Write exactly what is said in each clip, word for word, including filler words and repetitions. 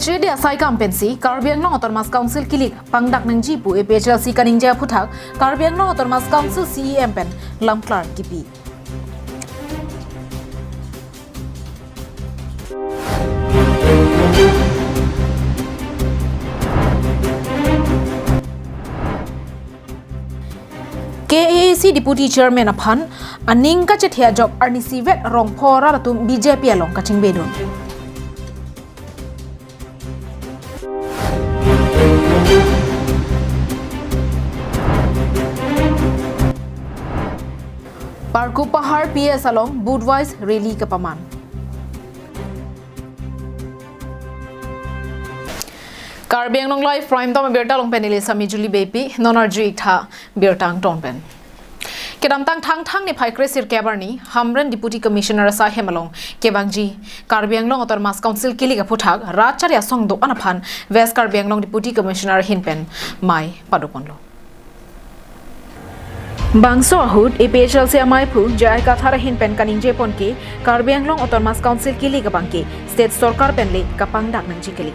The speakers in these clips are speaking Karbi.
Chede asai kam pensi Karbi Anglong Autonomous Council kilik pangdak nangji pu A P H L C kaningje aphuthak Karbi Anglong Autonomous Council C E M pen lamklar kipi. K A A C Deputy Chairman aphan aning kachethe ajok arnisi vet rongpho rat atum B J P along kachingbedun. Parkup Pahar P S along booth wise rally kepaman. Karbi Anglong Live Prime Time abirta along pen neli Sami Julie Beypi, non arju-ik tha birta angton pen. Kedamtang Thangthang niphai kre sirkep arni, Hamren Deputy Commissioner asai hem along kevangji Karbi Anglong Autonomous Council kilik aphuthak rat chari asong do-an aphan West Karbi Anglong Deputy Commissioner ahin pen mei padoponlo. Bangso ahut A P H L C amei aphu J I Kathar ahin pen kaningjepon ke Karbi Anglong Autonomous Council kilik abang ke State Sorkar pen le kapangdak nangji kali.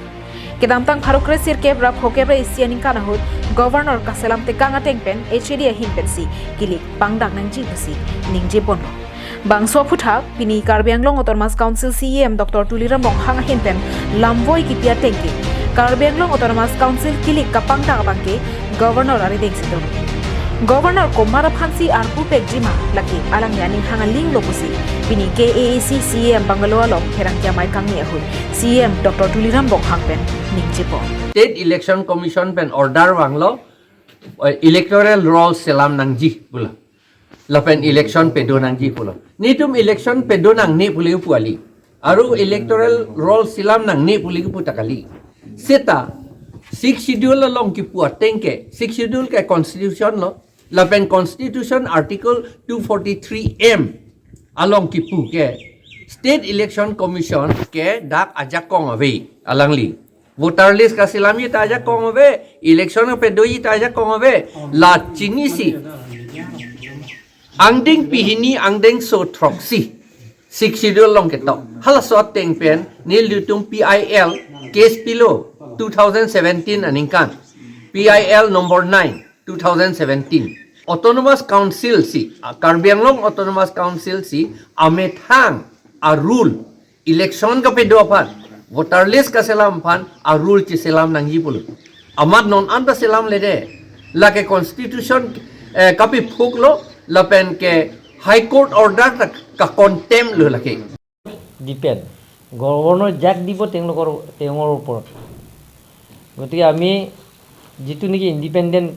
Kedamtang pharo kre sirkep ra phokep ra isi aningkan ahut Governor kaselam tekang ateng pen H A D ahin pensi kilik pangdak nangji pusi ningjeponlo. Bangso aphuthak pini Karbi Anglong Autonomous Council C E M Doctor Tuliram Ronghang ahin pen lamvoi kipi ateng ke Karbi Anglong Autonomous Council kilik kapangdak abang ke Governor arideng si do. Governor komat aphansi arpu pekjima lake alangli aning hang alinglo pusi pini K A A C C E M Bungalow along pherangke amei kangni ahut C E M Doctor Tuliram Ronghang pen ningjepon. State Election Commission pen order vanglo, eh, electoral roll selam nangji pulo. Lapen election pedo nangji pulo. Netum election pedo nangne pu le pu kali. Aru electoral roll selam nangne pu le pu ta kali. Seta Sixth Schedule along kipu ateng ke, Sixth Schedule ke constitution lo. Lapen Constitution Article two forty-three M along kipu ke State Election Commission ke dak ajakong ave alangli. Voter list kaselamji ta ajakong ave, election kapedoji ta ajakong ave. La chinisi angdeng pehini angdengso throksi Sixth Schedule along ketok. Halaso ateng pen nelitum P I L case pilo two thousand seventeen aningkan. P I L number nine, two thousand seventeen. Autonomous Council si, ah, Karbi Anglong Autonomous Council si amethang a rule, election kapedo aphan, voter list kaselam aphan a rule chiselam nangji pulo. Amat non anta selamledet, lake constitution, eh, kapephuklo, lapen ke High Court order ta ka contempt lo lake. Depend. Governor যাক দিব তেওঁলোকৰ তেওঁলোকৰ ওপৰত। গতিকে আমি যিটো নেকি ইণ্ডিপেণ্ডেণ্ট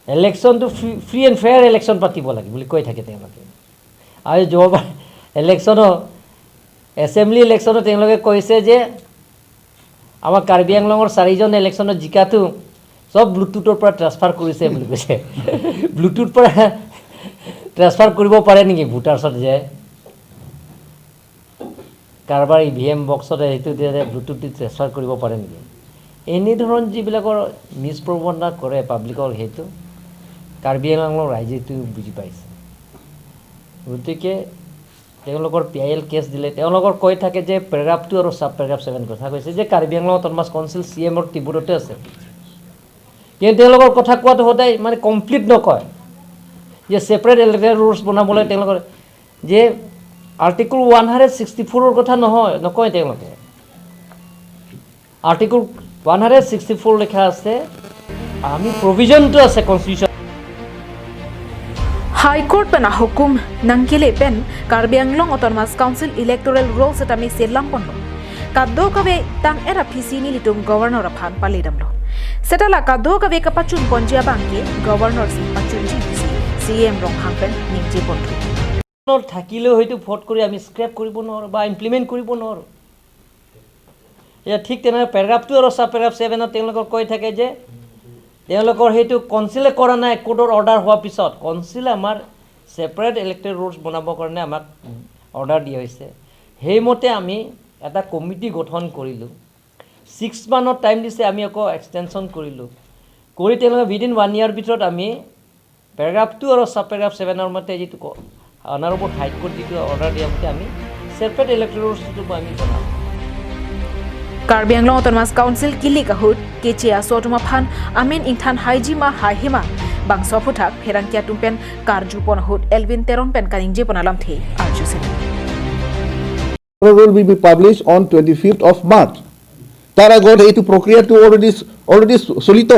ইলেকশ্যনটো free free and fair election পাতিব লাগে বুলি কৈ থাকে তেওঁলোকে। আৰু যোৱাবাৰ ইলেকশ্যনৰ এছেম্বলি ইলেকশ্যনত তেওঁলোকে কৈছে যে আমাৰ কাৰ্বি আংলঙৰ চাৰিজন ইলেকশ্যনত জিকাটো চব ব্লুটুথৰ পৰা ট্ৰেন্সফাৰ কৰিছে বুলি কৈছে। ব্লুটুথ পৰা ট্ৰেন্সফাৰ কৰিব পাৰে নেকি ভোটাৰ্ছত যে কাৰোবাৰ ই ভি এম বক্সত সেইটো দিয়া যায়, ব্লুটুথ দি ট্ৰেন্সফাৰ কৰিব পাৰে নেকি? এনেধৰণ যিবিলাকৰ মিছ প্ৰৱণতা কৰে পাব্লিকৰ, সেইটো কাৰ্বি আংলঙৰ ৰাইজেতো বুজি পাইছে। গতিকে তেওঁলোকৰ পি আই এল কেছ দিলে, তেওঁলোকৰ কৈ থাকে যে পেৰাগ্ৰাফ টু আৰু ছাব পেৰাগ্ৰাফ ছেভেন কথা কৈছে যে কাৰ্বি আংলং অট'নমাছ কাউন্সিল চি এমৰ টিবুৰতে আছে। কিন্তু তেওঁলোকৰ কথা কোৱাটো সদায় মানে কমপ্লিট নকয় যে ছেপাৰেট ইলেক্টৰেল ৰুলছ বনাবলৈ তেওঁলোকৰ যে আৰ্টিকল ওৱান হাণ্ড্ৰেড ছিক্সটি ফ'ৰৰ কথা নহয়, নকয় তেওঁলোকে। Article one hundred sixty four লিখা আছে, আমি প্ৰভিজনটো আছে constitution. High Court pen ahukum nangkele pen Karbi Anglong Autonomous Council Electoral Roll setame selam ponlo. Kadokave tang-et aphisi nelitum Governor aphan paledamlo. Seta la kadokave kapachun ponji abang ke Governor si pachunji pusi C E M Ronghang pen ningje ponthu. থাকিলেও হয়তো ভোট কৰি আমি স্ক্ৰেপ কৰিব নোৱাৰোঁ বা ইমপ্লিমেণ্ট কৰিব নোৱাৰোঁ। এতিয়া ঠিক তেনেদৰে পেৰাগ্ৰাফ টু আৰু ছাব পেৰাগ্ৰাফ ছেভেনত তেওঁলোকক কৈ থাকে যে তেওঁলোকৰ সেইটো কাউন্সিলে কৰা নাই, কোৰ্টৰ অৰ্ডাৰ হোৱাৰ পিছত কাউন্সিলে আমাৰ ছেপাৰেট ইলেক্টৰেল ৰুলছ বনাবৰ কাৰণে আমাক অৰ্ডাৰ দিয়া হৈছে। সেইমতে আমি এটা কমিটি গঠন কৰিলোঁ, ছিক্স মান্থৰ টাইম দিছে, আমি আকৌ এক্সটেনশ্যন কৰিলোঁ। কৰি তেওঁলোকে উইদিন ওৱান ইয়েৰ ভিতৰত আমি পেৰাগ্ৰাফ টু আৰু ছাব পেৰাগ্ৰাফ ছেভেনৰ মতে যিটো ক- অনাৰেবল হাইকোৰ্ট যিটো অৰ্ডাৰ দিয়া মতে আমি ছেপাৰেট ইলেক্টৰেল ৰুলছটো আমি বনাম। Karbi Anglong Autonomous Council kilik ahut keche aso atum aphan amen ingthan haiji ma haihema, bangso aphuthak pherangke atum pen karjupon ahut Elwin Teron pen kaningjepon alamthe arjusi. Roll will be published on twenty-fifth of March. তার আগত এইটো প্ৰক্ৰিয়াটো already already চলিত।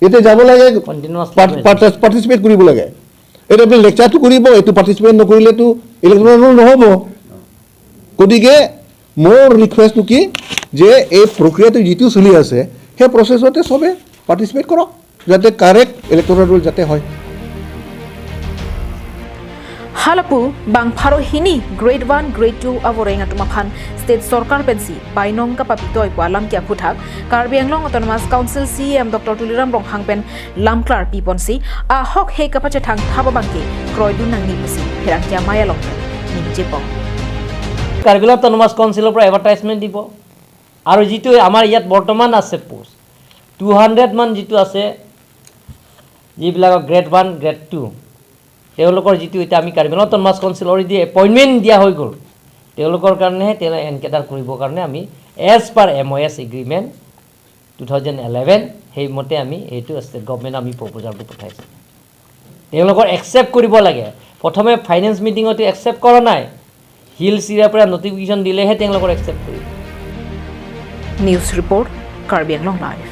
এতিয়া যাব লাগে, Continuous part- participate কৰিব লাগে। এতিয়া আপুনি লেকচাৰটো কৰিব, এইটো পাৰ্টিচিপেট নকৰিলেতো ইলেকশ্যনৰ ৰুল নহ'ব। গতিকে মোৰ ৰিকুৱেষ্টটো কি যে এই প্ৰক্ৰিয়াটো যিটো চলি আছে, সেই প্ৰচেছতে সবে পাৰ্টিচিপেট কৰক, যাতে কাৰেক্ট ইলেক্টৰেল ৰুল যাতে হয়। Halapu bang pharo hini grade one, grade two avoreng atum aphan state sorkar pensi bainong kapapitoi pu alam ke aphuthak Karbi Anglong Autonomous Council C E M Doctor Tuliram Ronghang pen lamklar piponsi ahok he kapachethang thap abangke kroidun nangji pusi pherangke amei along pen ningjepon. Karbi Anglong autonomous কাউন্সিলৰ পৰা এডভাৰটাইজমেণ্ট দিব আৰু যিটো আমাৰ ইয়াত বৰ্তমান আছে post two hundred মান যিটো আছে, যিবিলাকৰ গ্ৰেড ওৱান, গ্ৰেড টু, তেওঁলোকৰ যিটো এতিয়া আমি Karbi Anglong autonomous council already appointment দিয়া হৈ গ'ল, তেওঁলোকৰ কাৰণেহে তেওঁ এনকেডাৰ কৰিবৰ কাৰণে আমি এজ পাৰ এম অ' এছ এগ্ৰিমেণ্ট টু থাউজেণ্ড ইলেভেন সেইমতে আমি এইটো ষ্টেট গভৰ্ণমেণ্ট আমি প্ৰপ'জালটো পঠাইছোঁ। তেওঁলোকৰ একচেপ্ট কৰিব লাগে। প্ৰথমে ফাইনেন্স মিটিঙতো একচেপ্ট কৰা নাই, হিলছ এৰিয়াৰ পৰা নটিফিকেশ্যন দিলেহে তেওঁলোকৰ একচেপ্ট কৰিব। News report, Karbi Anglong Live.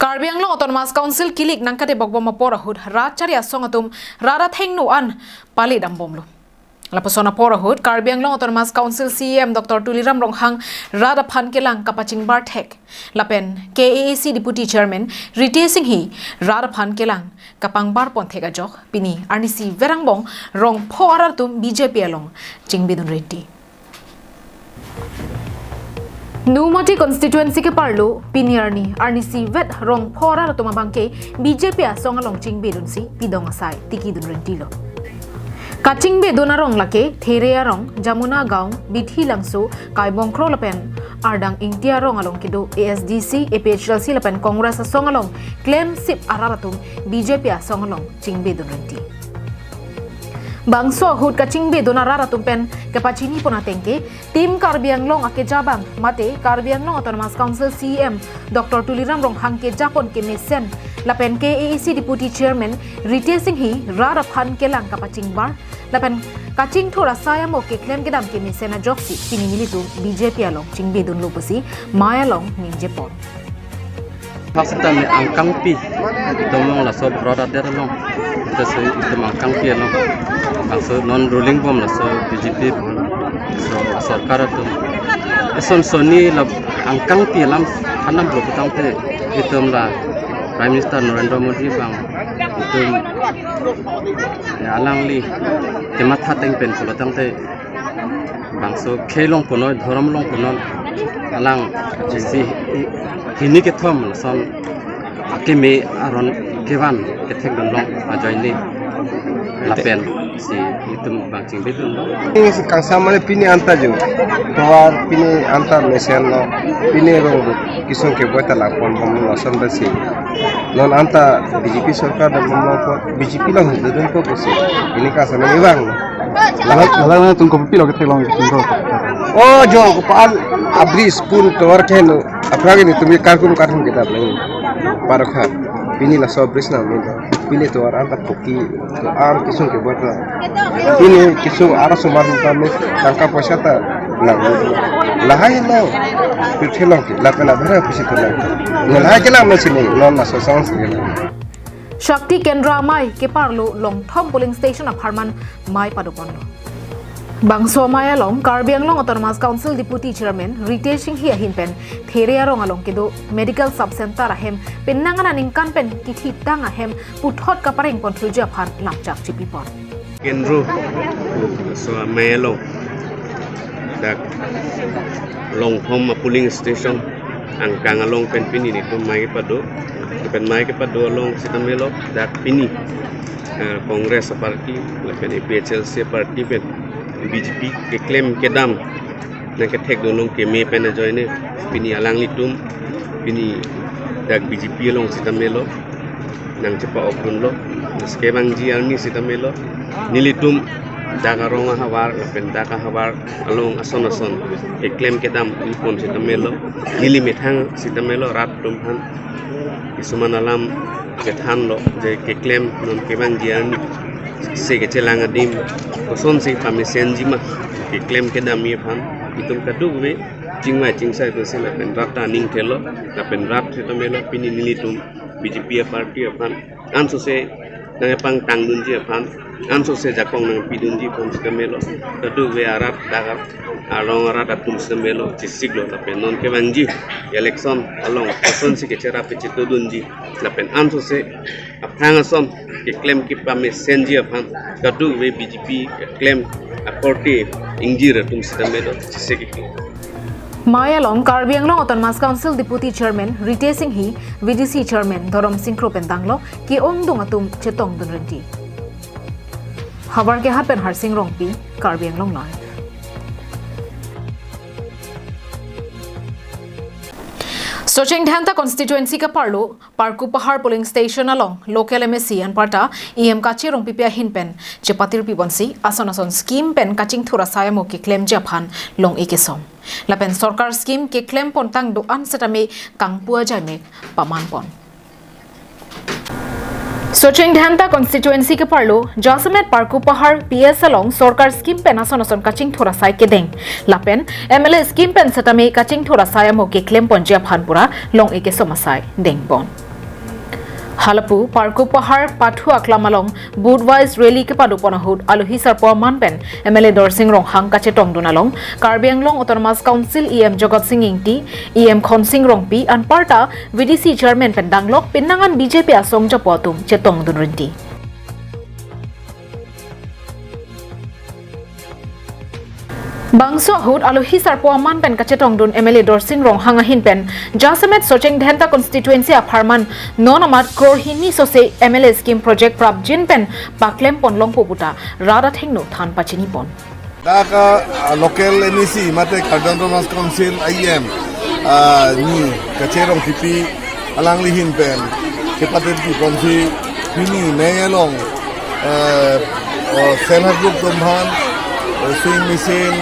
Karbi Anglong Autonomous Council kilik nangkatebokbom apor ahut rat chari asong atum rat athengno an pali dambomlo. Lapuson apor ahut Karbi Anglong Autonomous Council C E M Doctor Tuliram Ronghang rat aphan kelang kapachingbar thek lapen K A A C Deputy Chairman Ritesh Enghi rat aphan kelang kapangbar pon thek ajok pini arnisi verang bong rongpho arat atum B J P along chingbidun renti. Nomati constituency keparlo pini arni arnisi vet rongpho arat atum abangke B J P asong along chingbidunsi pidong asai tikidun rentilo. Kachingbidun arong lake There arong, Jamuna Gaon, Bithi Langso, Kaibongkro lapen Ardang Ingti arong along kedo A S D C, A P H L C lapen Congress asong along klemsip arat atum B J P asong along chingbidun renti. Bangso ahut kachingbidun arat atum pen kepachinipon atengke, Team Karbi Anglong akeja abang mate Karbi Anglong Autonomous Council C E M Doctor Tuliram Ronghang kejapon kemesen lapen K A A C Deputy Chairman Ritesh Enghi rat aphan kelang kapachingbar lapen kachingthur asai amo keklem kedam kemesen ajoksi pini nelitum B J P along chingbidunlo pusi mei along ningjepon. Hasta me angkangpi itum along laso brother der along. Ita so itum angkangpi along. Bangso non ruling bom laso B J P bom. So sorkar atum. Eson soni la angkangpi alam hanam bro putangte itum la Prime Minister Narendra Modi bang itum ya alangli kematha teng pen pulotangte bangso khei longponoi, dhorom longponoi, alang isi hini kethom lason akeme aron kevan kethekdun long ajoine lapen si itum bang chingbidunlo. Ini si kangsam mane pini anta jo. Tovar pini anta mesenlo. Pini rong kisung keboi ta langponbomlo lason pensi. Non anta B J P sorkar dambomlo po, B J P along hidudun po pusi. Ini kangsam mane ibang. Lalang latung kopi lo ketheklong isin ko. Oh jo, kopal abri school tovar khen. Aphrang ini tumi karkum karkum kita beli. Parkha. Pini laso bridge nangmin. Pini tovar anta poki. Ar kisung keboi ta. Pini kisung ar sumar ta me tangka poisa ta nang. Lahai nang. Pirthe long ke. Lapen abhara pusi ta nang. Lahai ke nang sini. Non laso sounds ke. Shakti Kendra amei keparlo Longthom polling station apharman mei padoponlo. Bangso amei along Karbi Anglong Autonomous Council Deputy Chairman Ritesh Enghi ahin pen There arong along kedo Medical Sub Center ahem penang aningkan pen kithitang ahem puthot kapareng ponthuji aphan lamchak chipipon. Kendro so amei along dak Longthom polling station angkang along pen pini nelitum mei kepado, pen mei kepado along sitame lo dak pini eh, Congress party lapen A P H L C party pen B J P keklem kedam nangkethekdun long keme pen ajoine pini alanglitum pini dak B J P along sitame lo nangchepa-okdunlo. Ske bangji arni sitame lo nelitum Dak arong ahavar lapen dak ahavar along ason ason keklem kedam ipon sitame lo, neli methang sitame lo rat atum aphan kisuman alam kethan lo je keklem non kevangji arni se kechelang adim kosonsi pamesenji ma keklem kedam aphan itum kadokave chingvai chingsai dosi lapen rat ta aning thelo lapen rat sitame lo pini nelitum B J P a party aphan ansose nangpangtangdunji aphan, ansose jakong nangpidunji aphan sitame lo, kadokave arat dak arong arat atum sitame lo chesiklo lapen non kevangji election along kosonsi kecherap kechetodunji lapen ansose aphrang ason keklem kepamesenji aphan kadokave B J P keklem akorte ingjir atum sitame lo chesik. Amei along Karbi Anglong Autonomous Council Deputy Chairman Ritesh Enghi, V D C Chairman Dhorom Sing Kro pen tanglo ke-ongdung atum chetongdun rinti. Havar kehat pen Harsing Rongpi, Karbi Anglong Live. Socheng Dhenta constituency kaparlo Parkup Pahar polling station along local M A C anparta E M Kache Rongpipi ahin pen chepatirpi ponsi ason ason scheme pen kachingthur asai amo keklemji aphan long-e kesom. Lapen sorkar scheme keklem pontang do-an setame kangpu ajai mek paman pon. Socheng Dhenta constituency keparlo jasemet Parkup Pahar P S along sorkar scheme pen ason ason kachingthur asai kedeng lapen M L A scheme pen setame kachingthur asai amo keklem ponji aphan pura long-e kesom asai deng pon. Halapu Parkup Pahar pathu aklam along booth wise rally kepado pon ahut alohi sarpo aman pen M L A Dorsing Ronghang kachetongdun along Karbi Anglong Autonomous Council E M Jagat Sing Ingti, E M Khonsing Rongpi anparta V D C Chairman pen danglok penang an B J P asong japo atum chetongdun rinti. Bangso ahut alohi sarpo aman pen kachetongdun M L A Dorsing Ronghang ahin pen jasemet Socheng Dhenta constituency apharman non amat crore hini sose M L A scheme project prapjin pen paklem pon longpo puta rat athengno than pachini pon. Dak a, a, local M A C mate Karbi Anglong Autonomous Council E M, a, ni Kache Rongpipi alangli ahin pen chepatirpi ponsi pini amei along, eh, o, self help group atum aphan, eh, sewing machine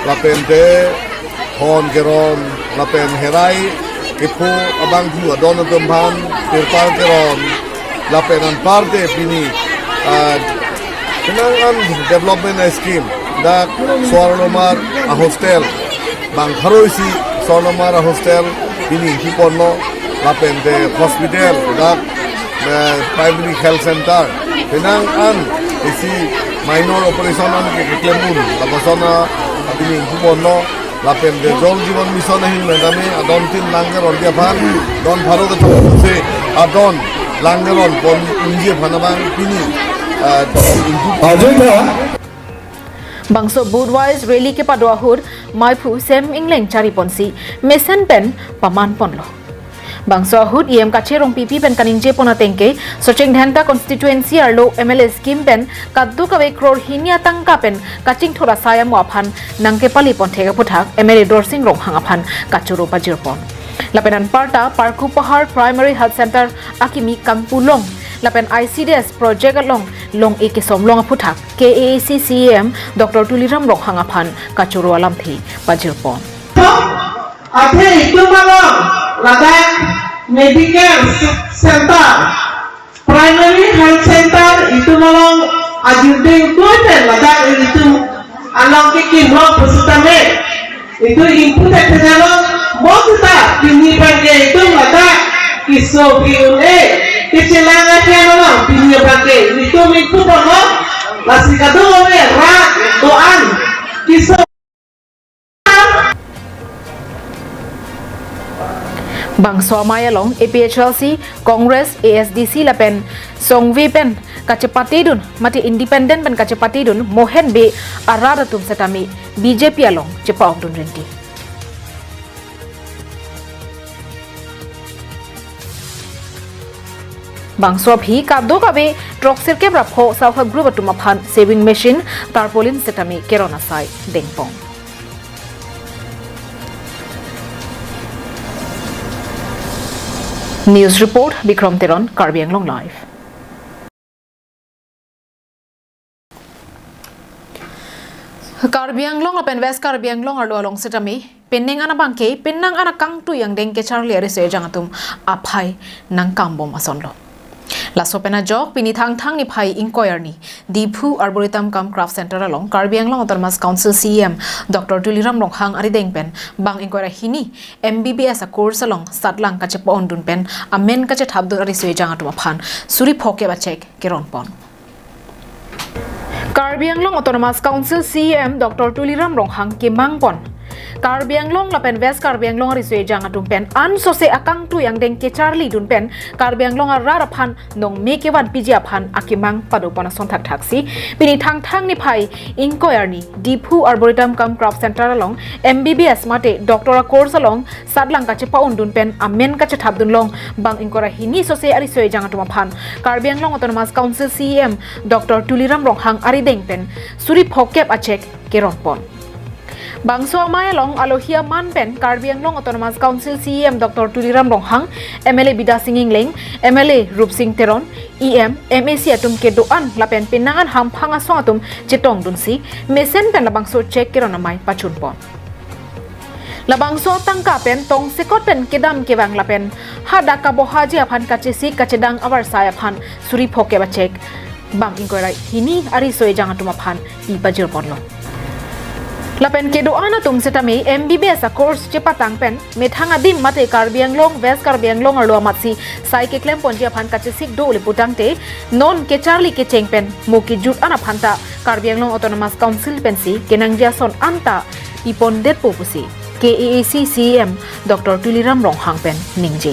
lapen te hon keron lapen herai kepho abangphu adon atum aphan tirpal keron lapen anparta pini, ah, penang an development scheme dak Swarnomar a hostel bang pharo isi Swarnomar a hostel pini ingpu ponlo lapen te hospital dak, eh, primary health center penang an isi minor operation an ke keklem un lapuson a pini ingpu ponlo. Lapen te Jal Jeevan Mission ahin pen tame adon tin lang keronji aphan, don pharo kethom se adon lang keron pon unji aphan abang pini, ah, ingpu. Bangso booth wise rally kepado ahut maiphu Sem Ingleng chari ponsi mesen pen paman ponlo. Bangso ahut E M Kache Rongpipi pen kaningje pon ateng ke Socheng Dhenta constituency arlo M L A scheme pen kadokave crore hini atangka pen kachingthur asai amo aphan nangkepali pon thek aputhak M L A Dorsing Ronghang aphan kachoro pajir pon. Lapen anparta Parkup Pahar Primary Health Center akimi kangpu long lapen I C D S project along long-e kesom long aputhak K A A C C E M Doctor Tuliram Ronghang aphan kachoro alamthe pajir pon. Athe itum along ladak medical center, primary health center itum along ajutding tuipen ladak itum along kekim long pusitame itum ingpu thekthe jalo mo sita pini abangke itum ladak keso ke-un-e kechelang ahem along pini abangke itum ingpu ponlo lasi kadokave rat do-an keso. Bangso amei along A P H L C, Congress, A S D C lapen songve pen kachepatedun mate independent pen kachepatedun Mohen Bey arat atum setame B J P along chepa-okdun rinti. Bangso aphi kadokave throksirkep ra pho self help group atum aphan sewing machine, tarpaulin setame keron asai deng pon. News report, Bikrom Teron, Karbi Anglong Live. Karbi Anglong lapen West Karbi Anglong arlo along sitame penang an abangke penang an akangtui angdeng kecharli ariso ejang atum aphai nangkambom asonlo. Laso pen ajok pini Thangthang niphai ingkoi arni Diphu Arboretum cum Craft Center along Karbi Anglong Autonomous Council C E M Doctor Tuliram Ronghang arideng pen bang ingkoi ra hini M B B S a-course along satlang kachepa-ondun pen amen kachethapdun ariso ejang atum aphan suri phokep a-cheque keronpon. Karbi Anglong Autonomous Council C E M Doctor Tuliram Ronghang kemangpon Karbi Anglong lapen West Karbi Anglong ariso ejang atum pen ansose akangtui angdeng kecharlidun pen Karbi Anglong arat aphan nongme kevanpiji aphan akemang padopon ason thakthaksi pini Thangthang niphai ingkoi arni Diphu Arboretum cum Craft Center along M B B S mate doctor a-course along satlang kachepa-ondun pen amen kachethapdun long bang ingkoi ra hini sose ariso ejang atum aphan Karbi Anglong Autonomous Council C E M Doctor Tuliram Ronghang arideng pen suri phokep a-cheque keronpon. Bangso amei along alohi aman pen Karbi Anglong Autonomous Council C E M Doctor Tuliram Ronghang, M L A Bidya Sing Engleng, M L A Rupsing Teron, E M, M A C atum kedo-an lapen penang an hamphang asong atum chetongdunsi mesen pen labangso cheque keron amei pachunpon. Labangso atangka pen tongsekot pen kedam kevang lapen hadak kabohaji aphan kachesik kachedang avarsai aphan suri phokep a-cheque bang ingkoi ra hini ariso ejang atum aphan pi pajirponlo. Lapen kedo-an atum sitame M B B S a-course chepatang pen methang adim mate Karbi Anglong, West Karbi Anglong arlo amatsi sai keklemponji aphan kachesik do le putangte non kecharli kecheng pen mo kejut an aphan ta Karbi Anglong Autonomous Council pensi kenangji ason anta pipondetpo pusi K A A C C E M Doctor Tuliram Ronghang pen ningje.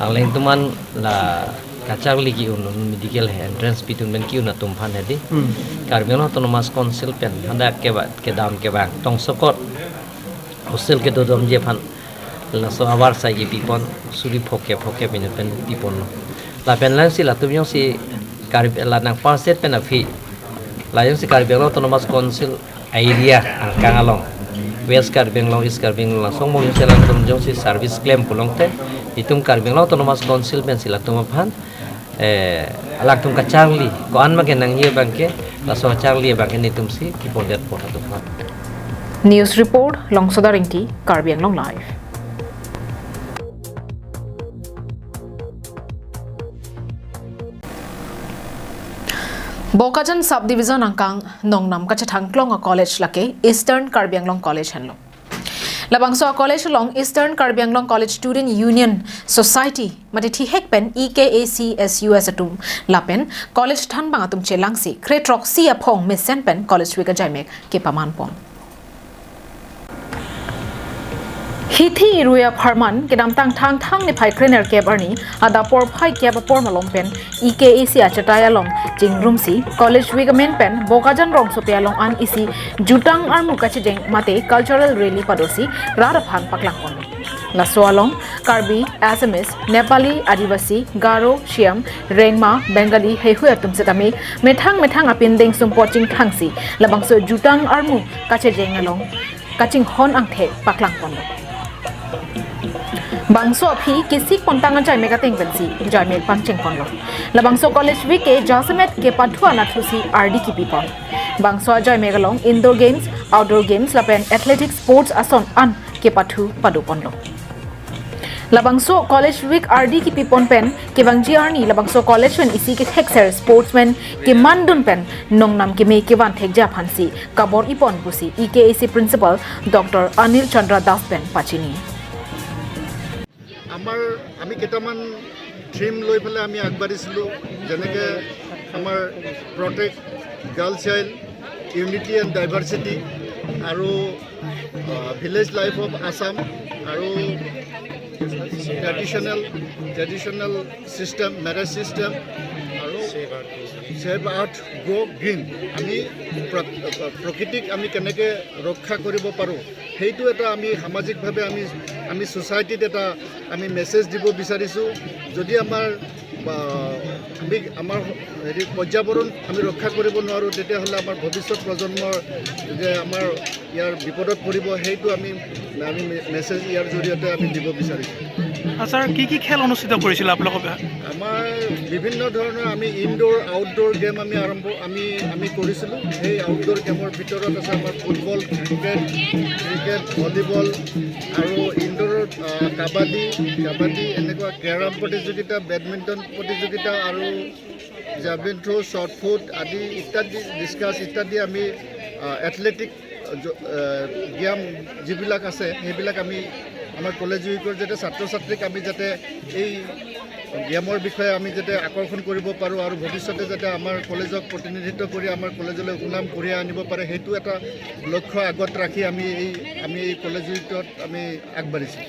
Alangtum an la kacharli ke-un, un medical he entrance pitun pen ke-un atum aphan hedi. Hmm. Karbi Anglong Autonomous Council pen hadak keba kedam kevang tongsekot hostel kedodomji aphan laso avarsai kepipon suri phokep phokep inut pen piponlo. Lapen langsi latum jongsi Karbi la nang pass set pen aphi la jongsi Karbi Anglong Autonomous Council area angkang along West Karbi Anglong, East Karbi Anglong langsong mo jongsi alangtum jongsi service klem pulongte itum Karbi Anglong Autonomous Council pensi latum aphan eh alangtum kacharli ko-an ma kenangji abangke laso charli abangke netumsi kipondetpo latum aphan. News report, Longsoda Ringti, Karbi Anglong Live. Bokajan Subdivision angkang nongnam kachethangklong a-college lake Eastern Karbi Anglong College henlo. Labangso a-college along Eastern Karbi Anglong College Student Union Society mate thihek pen E K A C S U S atum lapen college thanbang atum chelangsi kre throksi aphong mesen pen College Week ajaimek kepamanpon. Hithi irui apharman kedamtang Thangthang niphai krenerkep arni adap porphai kep apor malom pen E K A C achatai along chingrumsi College Week amen pen Bokajan rongsopi along an isi jutang armu kachejeng mate cultural rally padosi rat aphan paklangpon. Laso along Karbi, Assamese, Nepali, Adivasi, Garo, Shyam, Rengma, Bengali heihui atum setame methang methang apindeng sumpot chingthangsi labangso jutang armu kachejeng along kachinghon angthe paklangponlo. Bangso aphi kesik pontang ajaimek ateng pensi jaimek pangchengponlo. Labangso College Week ke jasemet kepathu anatthusi ardi kipipon. Bangso ajaimek along indoor games, outdoor games lapen athletic sports ason an kepathu padoponlo. Labangso College Week ardi kipipon pen kevangji arni labangso college pen isi kethekser sportsman kemandun pen nongnam keme kevan thekji aphansi kabor-ipon pusi E K A C Principal Doctor Anil Chandra Das pen pachini. আমাৰ আমি কেইটামান থিম লৈ পেলাই আমি আগবাঢ়িছিলোঁ, যেনেকে আমাৰ protect girl child, unity and diversity আৰু ভিলেজ লাইফ অফ আছাম আৰু traditional traditional system, marriage system আৰু ছেভ আৰ্থ গ্ৰ' গ্ৰীণ। আমি প্ৰ- প্ৰকৃতিক আমি কেনেকে ৰক্ষা কৰিব পাৰোঁ, সেইটো এটা আমি সামাজিকভাৱে আমি আমি ছ'চাইটিত এটা আমি মেছেজ দিব বিচাৰিছোঁ। যদি আমাৰ বা আমি আমাৰ হেৰি পৰ্যাৱৰণ আমি ৰক্ষা কৰিব নোৱাৰোঁ, তেতিয়াহ'লে আমাৰ ভৱিষ্যত প্ৰজন্মৰ যে আমাৰ ইয়াৰ বিপদত পৰিব, সেইটো আমি আমি মেছেজ ইয়াৰ জৰিয়তে আমি দিব বিচাৰিছোঁ। আচ্ছা, ছাৰ, কি কি খেল অনুষ্ঠিত কৰিছিল আপোনালোকৰ? আমাৰ বিভিন্ন ধৰণৰ আমি ইনডোৰ আউটডোৰ গেম আমি আৰম্ভ আমি আমি কৰিছিলোঁ। সেই আউটডোৰ গেমৰ ভিতৰত আছে আমাৰ ফুটবল, ক্ৰিকেট, ক্ৰিকেট, ভলীবল আৰু ইনডোৰৰ আহ, কাবাডী, কাবাডী, এনেকুৱা কেৰম প্ৰতিযোগিতা, বেডমিণ্টন প্ৰতিযোগিতা আৰু জেভলিন থ্ৰ', শ্বট ফুট আদি ইত্যাদি, ডিছকাছ ইত্যাদি আমি আহ, এথলেটিক জ- আহ, গেম যিবিলাক আছে সেইবিলাক আমি আমাৰ কলেজ উইকৰ যাতে ছাত্ৰ ছাত্ৰীক আমি যাতে এই গেমৰ বিষয়ে আমি যাতে আকৰ্ষণ কৰিব পাৰোঁ আৰু ভৱিষ্যতে যাতে আমাৰ কলেজক প্ৰতিনিধিত্ব কৰি আমাৰ কলেজলৈ সুনাম কঢ়িয়াই আনিব পাৰে, সেইটো এটা লক্ষ্য আগত ৰাখি আমি এই আমি এই কলেজ উইকত আমি আগবাঢ়িছোঁ।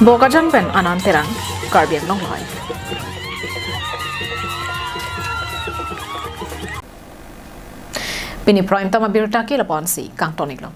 Bokajan pen Anand Terang, Karbi Anglong Live. Pini Prime Time abirta ke lapu-ansi kangton-iklo.